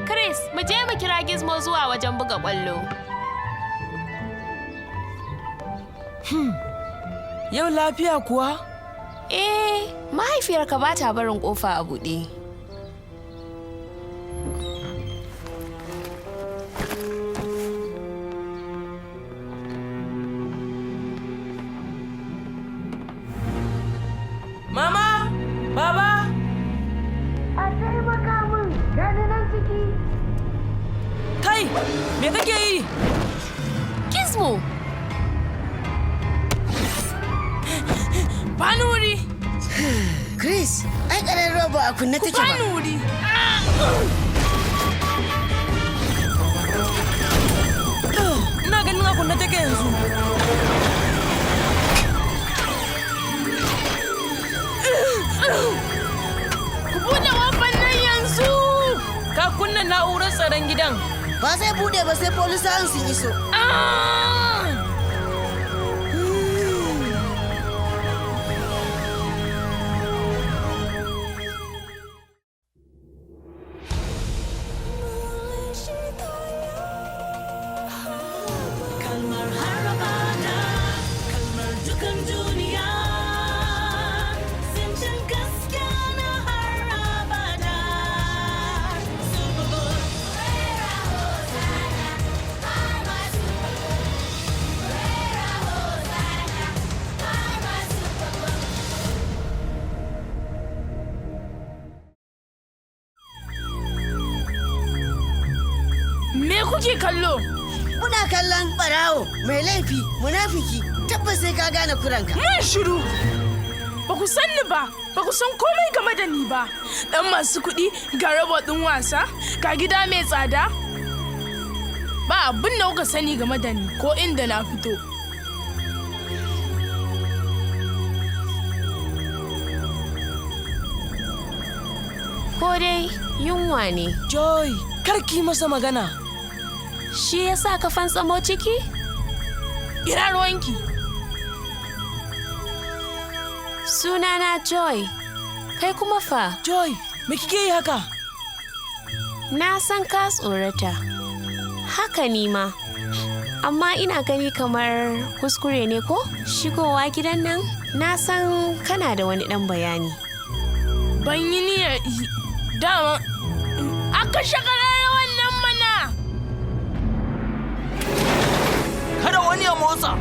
Chris, mu je mu kira Gizmo zuwa wajen buga ƙwallo. Yau lafiya kuwa? Eh, mahaifiyarka ba ta barin ƙofa a buɗe. Mama! Baba! A taimaka min, gani nan ciki. Kai! Me kake yi? Gizmo! Bani wuri! Chris, ai ƙararrawar ba a kunne take ba. Bani wuri! Ina ganin a kunne take yanzu. Ku buɗe ƙofar nan yanzu! Ka kunna na'urar tsaron gidan. Ba zai bude ba sai polisawan sun iso. Ah! Kalmar har abada, kalmar dukan duniya, zancen gaskiya na har abada. Superbook. Me kuke kallo? Muna kallon barawo mai laifi munafiki, tabbas sai ka gane kuranka. Mun shiru! Ba ku san ni ba, ba ku san komai game da ni ba. Ɗan masu kuɗi, ga robot ɗin wasa, ga gida mai tsada. Ba abin da kuka sani game da ni ko inda na fito. Ko dai yunwa ne. Joy, kar ki masa magana. Shi ya sa ka fantsamo ciki? Ina ruwanki? Sunana Joy. Kai kuma fa, Joy, me kike yi haka? Na san ka tsorata. Haka ni ma. Amma ina gani kamar kuskure ne ko? Shigowa gidan nan? Na san kana da wani ɗan bayani. Ban yi niyyar yi. Dama, a kashe ƙararrawar nan mana! Kada wani ya motsa!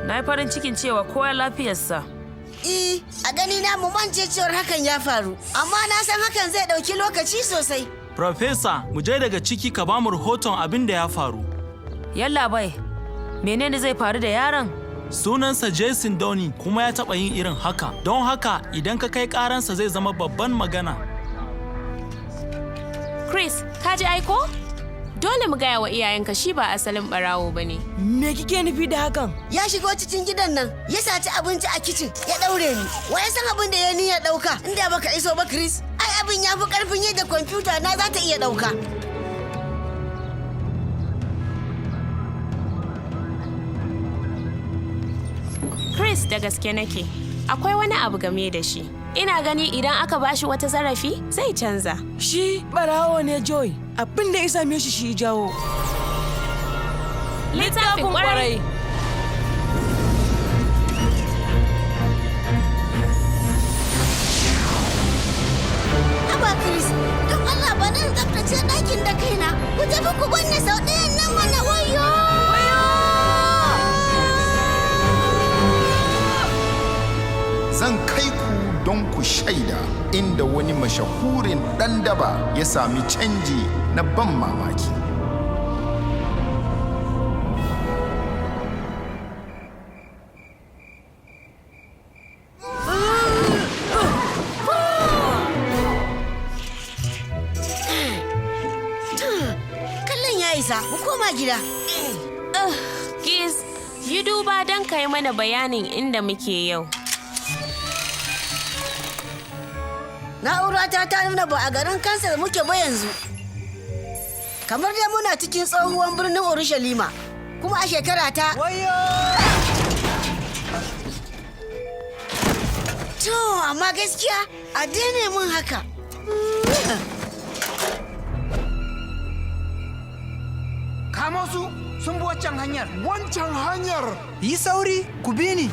Na yi farin cikin cewa kowa lafiyarsa. Eh, a gani na mu mance cewar hakan ya faru, amma na san hakan zai ɗauki lokaci sosai. Profesa, mu je daga ciki ka bamu rahoton abin da ya faru. Yallabai, menene zai faru da yaron? Sunansa Jason Downey kuma ya taɓa yin irin haka. Don haka idan ka kai ƙaransa zai zama babban magana. Chris, ka ji aiko? Dole mu gaya wa iyayenka shi ba asalin barawo ba ne. Me kike nufi da hakan? Ya shigo cikin gidan nan, ya saci abinci a kicin, ya ɗaure ni. Wa ya san abin da ya niyyar ɗauka? Inda baka iso ba, Chris. Ai abin ya fi ƙarfin yadda kwamfuta na za ta iya ɗauka. Chris, da gaske nake. Akwai wani abu game da shi. Ina gani idan aka bashi wata zarafi zai canza. Shi barawo ne, Joy. Abin da ya same shi shi jawo. Littafin kwarai. Haba Chris, don Allah ba nan tsaftace ɗakin da kaina. Ku tafi ku banni sau ɗayan nan mana, wayo. Zan kai ku don ku shaida inda wani mashahurin ɗan daba ya sami canji na ban mamaki. Kallon ya isa, mu koma gida. Giz, yi duba don ka yi mana bayanin inda muke yau. Na'urata ta nuna ba a garin Kansas muke ba yanzu. Kamar dai muna cikin tsohuwan birnin Urushalima. Kuma a shekara ta... To, amma gaskiya a daina mun haka. Kamo su sun bi waccan hanyar. Wancan hanyar! Yi sauri, ku bi ni.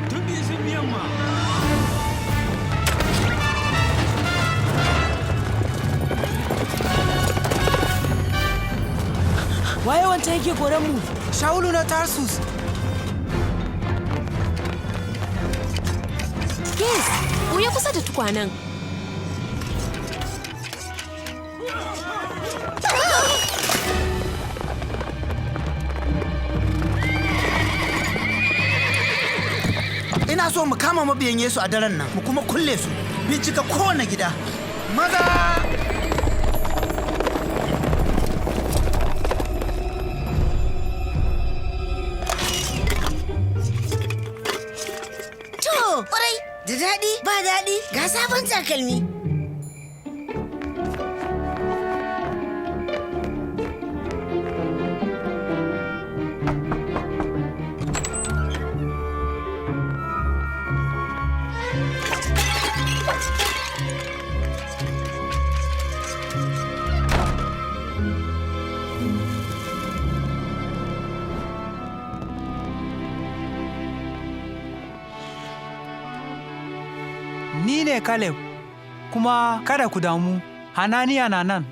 Tun biyu sun biyan ma. Waye wancan yake koran mu? Shawulu na Tarsus. Yes, ya kusa da tukwanen. Ina so mu kama mabiyan Yesu a daren nan, mu kuma kulle su. Bincika kowane gida. Maza! To, kwarai, da daɗi ba daɗi ga sabon takalmi. Ni ne Caleb, kuma kada ku damu, Hananiya na nan.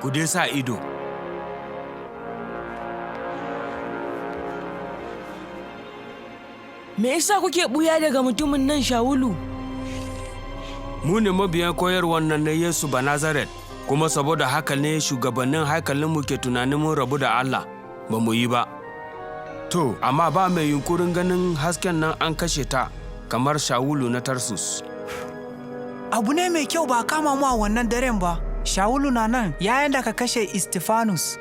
Ku dai sa ido. Me yasa kuke buya daga mutumin nan Shawulu? Mu ne mabiyan koyarwar nan na Yesu Banazaret, kuma saboda haka ne shugabannin haikalinmu ke tunanin mun rabu da Allah, ba mu yi ba. To, amma ba mai yunkurin ganin hasken nan an kashe ta, kamar Shawulu na Tarsus. Abu ne mai kyau ba kama mu a wannan daren ba. Shawulu na nan yayin da ka kashe Istifanus.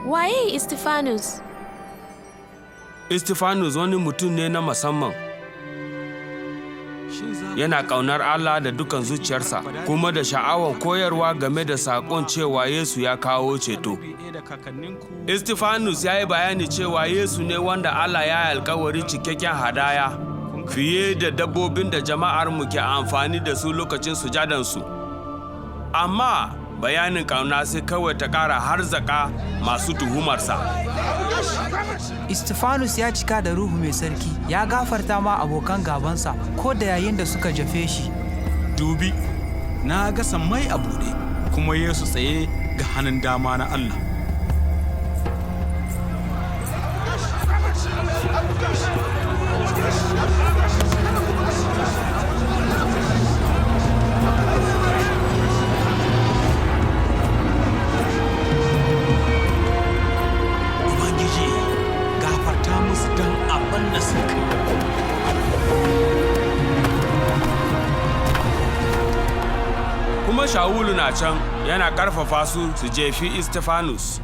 Waye Istifanus? Istifanus wani mutum ne na musamman. Yana ƙaunar Allah da dukan zuciyarsa, kuma da sha'awar koyarwa game da saƙon cewa Yesu ya kawo ceto. Istifanus ya yi bayani cewa Yesu ne wanda Allah ya yi alkawari cikakken hadaya fiye da dabbobin da jama'armu ke amfani da su lokacin sujadansu. Amma bayanin ƙauna sai kawai ta ƙara harzaka masu tuhumarsa. Istifanus ya cika da Ruhu mai sarki, ya gafarta ma abokan gabansa ko da yayin da suka jafe shi. Dubi, na ga sammai a buɗe, kuma Yesu tsaye ga hannun dama na Allah. Ubangiji, gafarta musu don abin da suka yi. Kuma Shawulu na can yana ƙarfafa su su jefi Istifanus.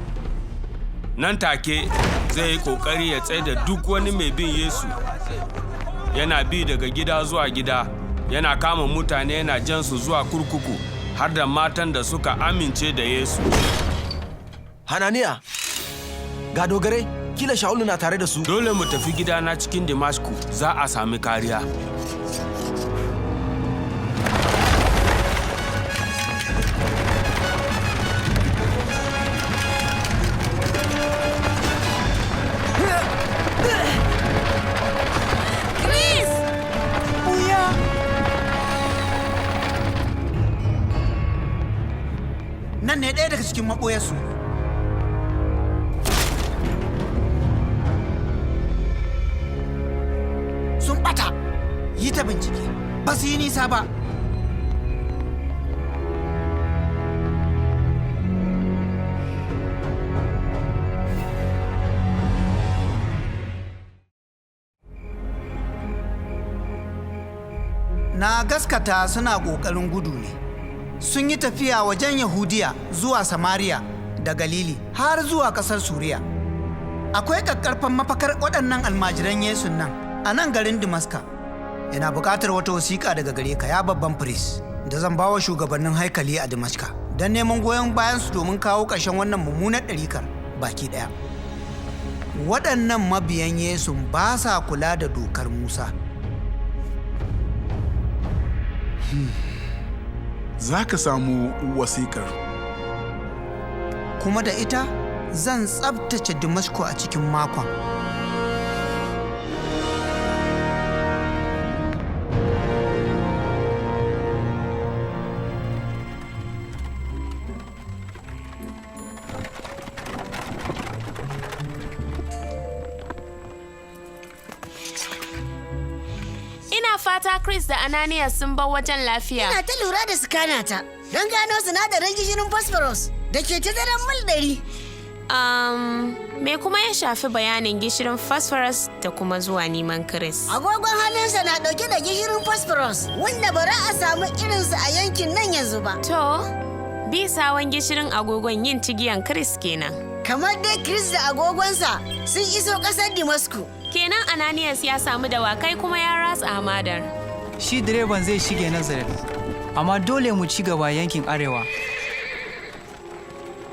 Nan take zai yi ƙoƙari ya tsaida duk wani mai bin Yesu. Yana bi daga gida zuwa gida, yana kama mutane yana jan su zuwa kurkuku har da matan da suka amince da Yesu. Hananiya, ga dogarai, kila Shawulu na tare da su. Dole mu tafi gidana cikin Damasku za a sami kariya. Chris! Buya! Nan ne ɗaya daga cikin maɓoyarsu. Sun ɓata, yi ta bincike, ba su yi nisa ba. Na gaskata suna ƙoƙarin gudu ne. Sun yi tafiya wajen Yahudiya zuwa Samariya da Galili har zuwa ƙasar Suriya. Akwai ƙaƙƙarfan mafakar waɗannan almajiran Yesu nan a nan garin Damaska. Ina buƙatar wata wasiƙa daga gare ka ya babban firist. da zan bawa shugabannin haikali a Damashka don neman goyon bayansu domin kawo ƙarshen wannan mummunar ɗarikar baki ɗaya. Waɗannan mabiyan Yesu ba sa kula da dokar Musa. Za ka samu wasikar. Kuma da ita zan tsabtace Damasco a cikin makon. Ina fata Chris da Ananias sun bar wajen lafiya. Ina ta lura da scanner ta don gano sinadarin gishirin phosphorus da ke tazaran mil 100. Me kuma ya shafi bayanin gishirin phosphorus da kuma zuwa neman Chris? Agogon hannunsa na ɗauke da gishirin phosphorus wanda ba za a samu irinsa a yankin nan yanzu ba. To, bi sawan gishirin agogon yin cigiyan Chris kenan. Kamar dai Chris da agogonsa sun iso ƙasar Damascus. Kenan Ananias ya samu dawakai kuma ya ratsa hamadar. Shi direban zai shige Nazareth, amma dole mu ci gaba yankin arewa.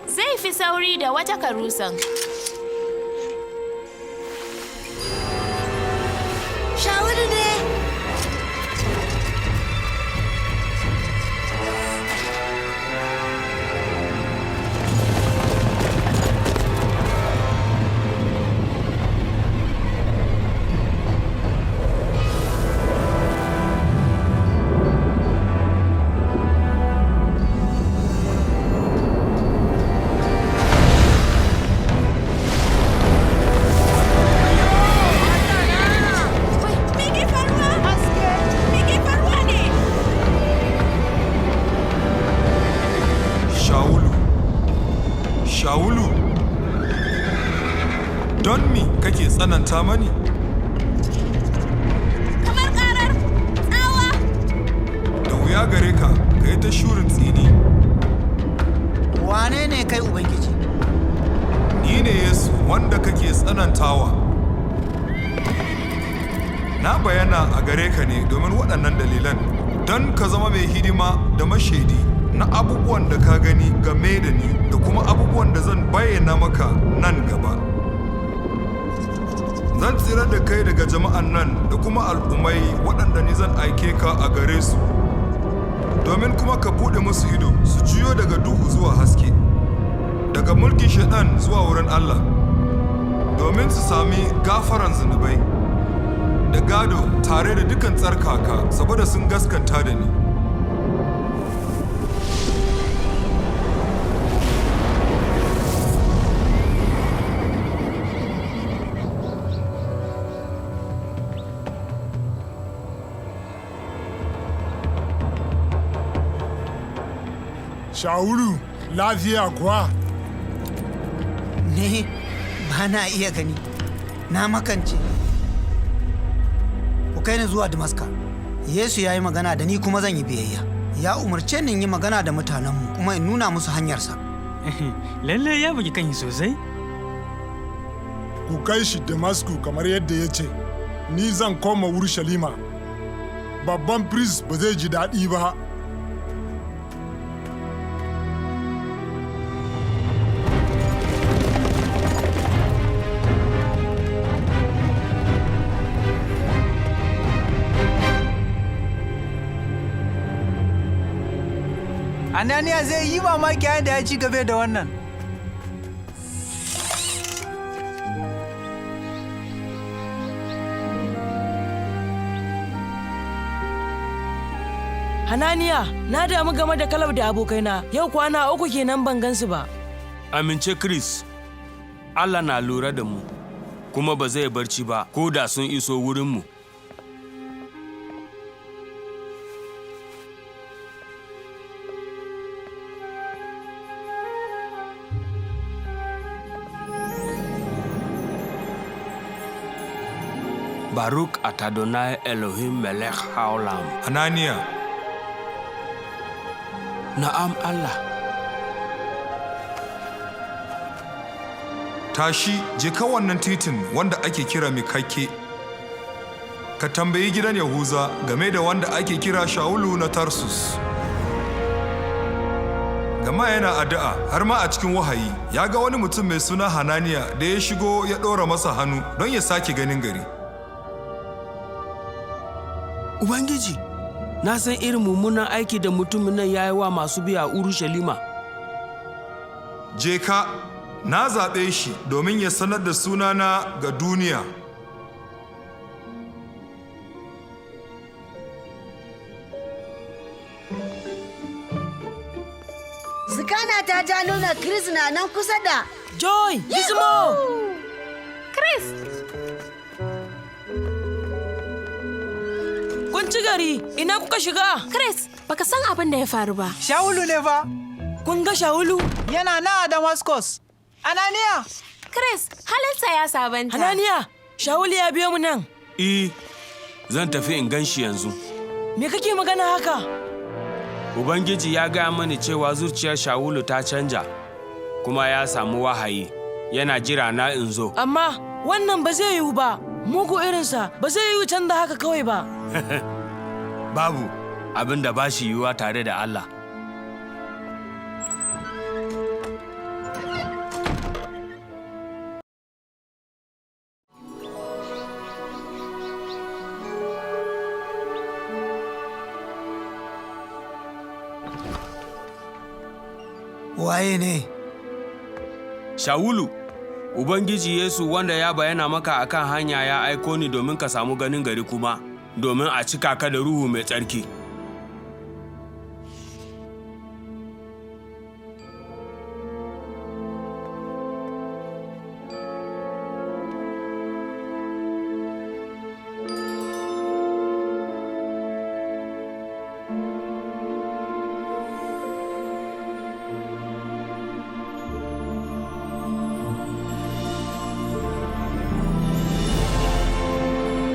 Zai fi sauri da wata karusan. Shawulu ne! Shawulu, Shawulu, don me kake tsananta mani? Kamar karar tsawa. Da wuya gare ka, ka yi ta shurin tsini. Wane ne kai Ubangiji? Ni ne Yesu wanda kake tsanantawa. Na bayana a gare ka ne domin waɗannan dalilan, don ka zama mai hidima da mashaidi na abubuwan da ka gani game da ni da kuma abubuwan da zan bayyana maka nan gaba. Zan tsira da kai daga jama'an nan da kuma al'ummai waɗanda ni zan aike ka a gare su, domin kuma ka buɗe musu ido su juyo daga duhu zuwa haske, daga mulkin Shaiɗan zuwa wurin Allah, domin su sami gafaran zunubai da gado tare da dukan tsarkaka saboda sun gaskanta da ni. Shawulu, lafiya kuwa? Ni ba na iya gani, na makance. Ku kai ni zuwa Damaska. Yesu ya yi magana da ni kuma zan yi biyayya. Ya umarce ni in yi magana da mutanenmu kuma in nuna musu hanyarsa. Lalle ya bugi kanshi sosai. Ku kai shi Damasku kamar yadda ya ce, ni zan koma Urushalima. Babban firist ba zai ji daɗi ba. Ananiya zai yi mamaki yayin da ya ci gaba da wannan. Hananiya, na damu game da Kalab da abokaina, yau kwana 3 kenan ban gansu ba. Amince Chris, Allah na lura da mu, kuma ba zai barci ba ko da sun iso wurinmu. Baruch atadonai Elohim melech haolam. Hananiya. Na'am Allah. Tashi, je ka wannan titin wanda ake kira Mikakke. Ka tambayi gidan Yahuza game da wanda ake kira Shawulu na Tarsus. Gama yana addu'a har ma a cikin wahayi ya ga wani mutum mai suna Hananiya da ya shigo ya ɗora masa hannu don ya sake ganin gari. Ubangiji, na san irin mummunan aiki da mutumin nan ya yi wa masu biya Urushalima. Je ka, na zaɓe shi domin ya sanar da sunana ga duniya. Zikana ta ta nuna Chris na nan kusa da. Joy, Gizmo! Chris! Kun ci gari, ina kuka shiga? Chris, baka san abin da ya faru ba. Shawulu ne fa. Kun ga Shawulu? Yana na a Damascus. Ananiya! Chris, halinsa ya sabanta. Hananiya, Shawulu ya biyo mu nan. I, zan tafi in gan shi yanzu. Me kake magana haka? Ubangiji ya gaya mani cewa zuciyar Shawulu ta canja, kuma ya samu wahayi, yana jira na in zo. Amma wannan ba zai yiwu ba, mugu irinsa ba zai yiwu canza haka kawai ba. Babu abin da ba shi yiwuwa tare da Allah. Waye ne? Shawulu, Ubangiji Yesu wanda ya bayyana maka akan hanya ya aiko ni domin ka samu ganin gari kuma, domin a cika ka da Ruhu mai tsarki.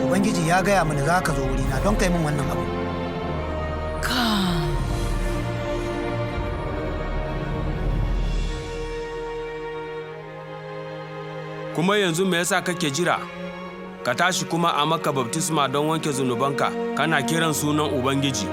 Ubangiji ya gaya mini za ka zo wurina don kai min wannan abu. Kuma yanzu me yasa kake jira? Ka tashi kuma a maka baftisma don wanke zunubanka, kana kiran sunan Ubangiji.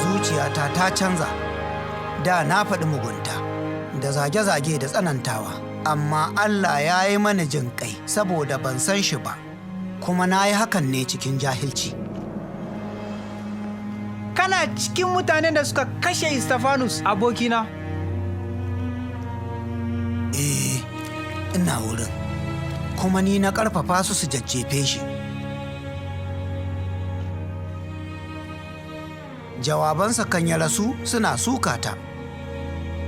Zuciyata ta canza, da na faɗi mugunta, da zage-zage da tsanantawa, amma Allah ya yi mani jinƙai saboda ban san shi ba, kuma na yi hakan ne cikin jahilci. Kana cikin mutanen da suka kashe Istafanus abokina. Eh, ina wurin, kuma ni na ƙarfafa su su jajjefe shi. Jawabansa kan ya rasu suna sukata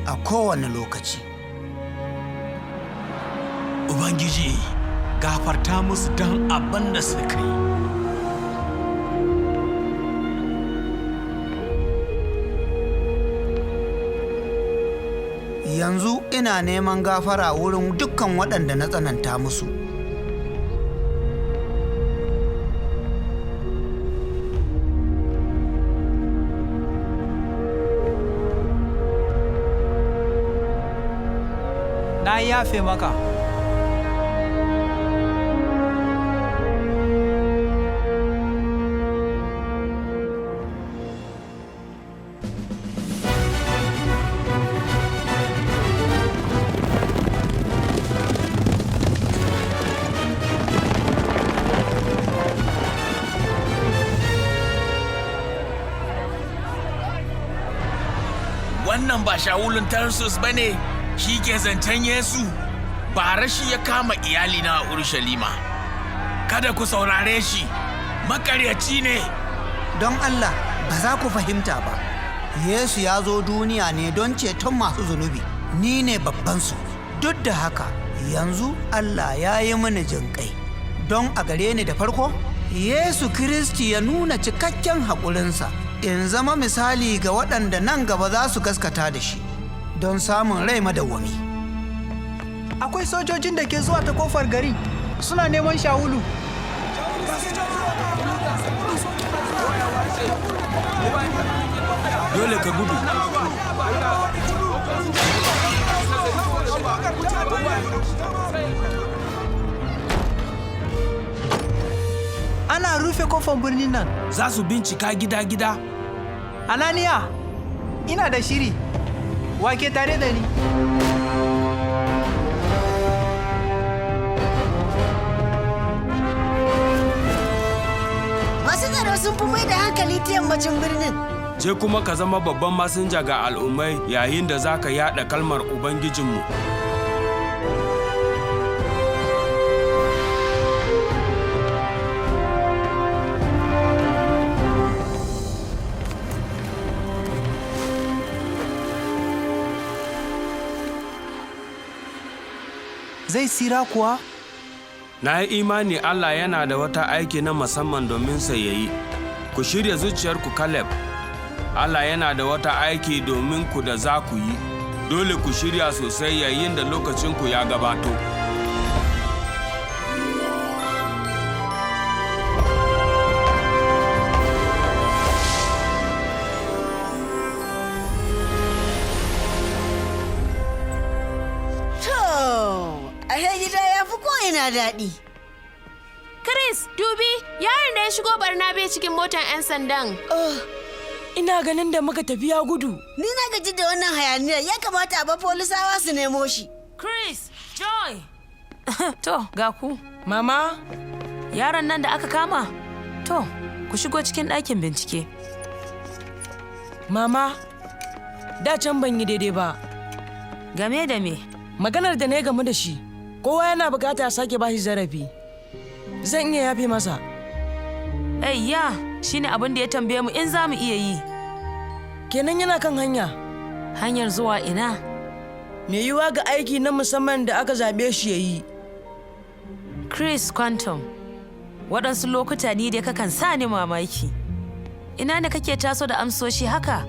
a kowane lokaci. Ubangiji, gafarta musu don abin da suka yi. Yanzu ina neman gafara wurin dukkan waɗanda na tsananta musu. Na yafe maka. Wannan ba Shawulun Tarsus ba ne, shi ke zancen Yesu, bara shi ya kama iyalina a Urushalima. Kada ku saurare shi, makaryaci ne. Don Allah, ba za ku fahimta ba. Yesu ya zo duniya ne don ceton masu zunubi, ni ne babbansu. Duk da haka, yanzu Allah ya yi mini jinƙai. Don a gare ni da farko, Yesu Kiristi ya nuna cikakken haƙurinsa, in zama misali ga waɗanda nan gaba za su gaskata da shi, don samun rai madawwami. Akwai sojojin da ke zuwa ta kofar gari suna neman Shawulu. Dole ka gudu. Ana rufe kofar birnin nan. Za su bincika gida-gida. Ananiya, ina da shiri. Wake tare da ni. Masu tsaro sun fi mai da hankali ta yammacin birnin. Je kuma ka zama babban masinja ga al'ummai yayin da za ka yaɗa kalmar Ubangijinmu. Zai tsira kuwa? Na yi imani Allah yana da wata aiki na musamman domin sa ya yi. Ku shirya zuciyarku Caleb. Allah yana da wata aiki domin ku da za ku yi. Dole ku shirya sosai yayin da lokacinku ya gabato. To, ashe gida ya fi ko'ina daɗi. Chris, dubi, yaron da ya shigo barna bai cikin motar 'yan sandan. Ina ganin da muka tafi ya gudu. Ni na gaji da wannan hayaniyar, ya kamata a bar polisawa su nemo shi. Chris, Joy. To, ga ku. Mama? Yaron nan da aka kama? To, ku shigo cikin ɗakin bincike. Mama, da can ban yi daidai ba. Game da me? Maganar da na yi game da shi, kowa yana bukata a sake bashi zarafi. Zan iya yafe masa. Ayya, shine abin da ya tambaye mu in za mu iya yi. Kenan yana kan hanya. Hanyar zuwa ina? Mai yiwuwa ga aiki na musamman da aka zaɓe shi ya yi. Chris Quantum, waɗansu lokuta ni dai kakan sa ni mamaki. Ina ne kake taso da amsoshi haka?